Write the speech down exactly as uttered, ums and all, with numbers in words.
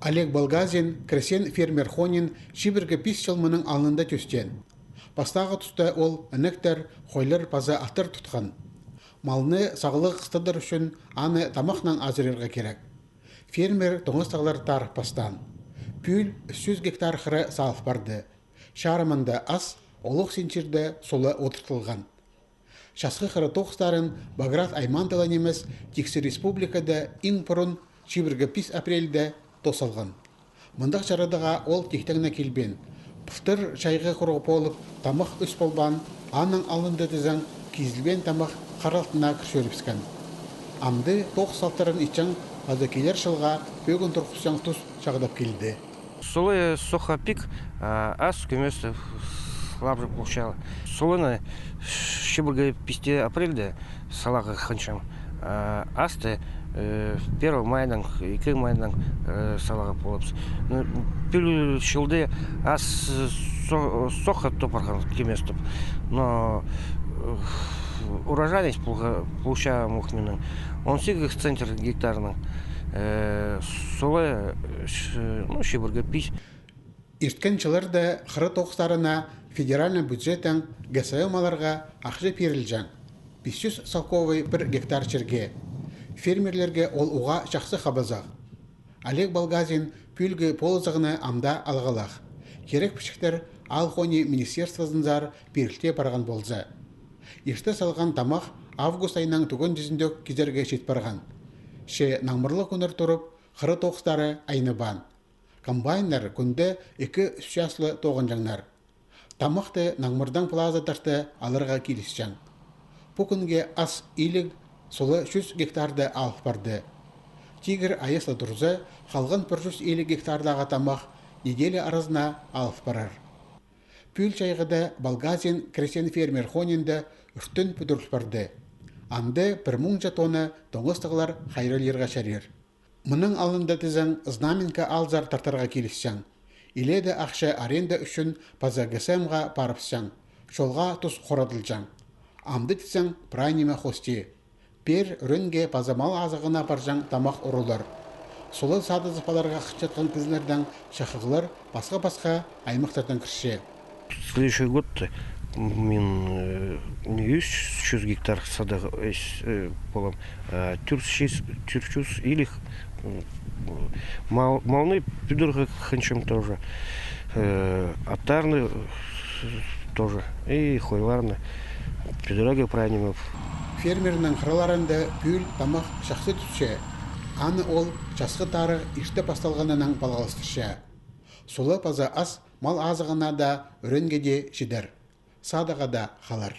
Олег Балгазин, крестьян-фермер хонин, чибіргі пис чыл мының алнында тӧстеен. Пастағы туста ол інектер, хойлар паза аттар тутхан. Малны сағлығ хыстадыр ӱчӱн аны тамахнаң азырирға кирек. Фермер тоңыстығлар тарығ пастаан. Пӱӱл ӱс чӱс гектар хыра салыл парды. Чарымында ас, олох синчирде сула одыртылған. Часхы хыра тоғыстарын Баграт аймаанда ла нимес, тиксі республикада иң пурун чибіргі пис апрельде тоос салған. Мындағ чарадығға ол тиктең не килбеен. Пылтыр чайғы хуруғ полып, тамах ӧс полбаан, аның алнында тізең, кизілбеен тамах хар алтына кір чӧрібіскен. Амды тоғыс салтарын итчең, паза килер чылға пӧгін турғысчаң тус чағдап килді. Сула сохха пик, а ас кӧмес лабырах полча. Суланы чибіргі писте апрельде саларға хынчам. А асты, э, первый майнаң, ікі майнаң, э, саларға полабыс. Ну, пӱӱл чылда ас со-, сохха топарға килмес тіп. Но, э, урожайность полға-, полча мухминнің. Он сигіс центнер гектарның, э, сула, э, ч-, ну, чибіргі пис. Ирткен чылларда хыра тоғыстарына федеральный бюджеттең ГСМ аларға ахча пирілҷең. Пис чӱс салковай пір гектар чирге. Фермерлерге ол уғаа чахсы хабазах. Олег Балгазин пӱӱлгі полызығны амды алғылах. Кирек пічіктер аал хонии министерствозынзар пирілтее парған полза. Ирте салған тамах август айның тӱгенҷізіндек кизерге чит парған. Че наңмырлығ кӱннер турып, хыра тоғыстары айныбаан. Комбайннар кӱнде ікі-ӱс часлы тоғынҷаңнар. Тамахты наңмырдаң плаза тарта аларға килісчең. Пу кӱнге ас иліг, сула чӱс гектарда алып парды. Тигір айас ла турза, халған пір чӱс иліг гектардағы тамах неделя аразына алып парар. Пӱӱл чайғыда Балгазин крестьян-фермер хонинда ӱртӱн пӱдіріл парды. Анда пір муңҷа тонна тоңыстығлар хайраллирға чарир. Мының алнында тізең, Знаменка аалзар тартарға килісчең. Илееде ахча аренда ӱчӱн паза ГСМ-ға парыбысчаң. Чолға тус хорадылҷаң. Амды тізең, прай ниме хости. Пеер ӱренге паза мал азығына парҷаң тамах урулар. Сула садызып аларға хынчатхан кізілердең чахығлар пасха-пасха аймахтардаң кірче. Следующий годта мин, э, не ӱс чӱс гектар садығ, э, с-, э, полам, а тӧрт чӱс, тӧрт чӱс илиг, м, мал-, малны пӱдірерге хынчам тоже. Э, аттарны, э, тоже. И хойларны пӱдірерге прай ниме. Фермернің хыраларында пӱӱл тамах чахсы тӱсче. Аны ол часхы тарығ ирте пасталғанынаң палғалыстырча. Сула паза ас мал азығына даа, ӱренге дее чидер. Садығға даа халар.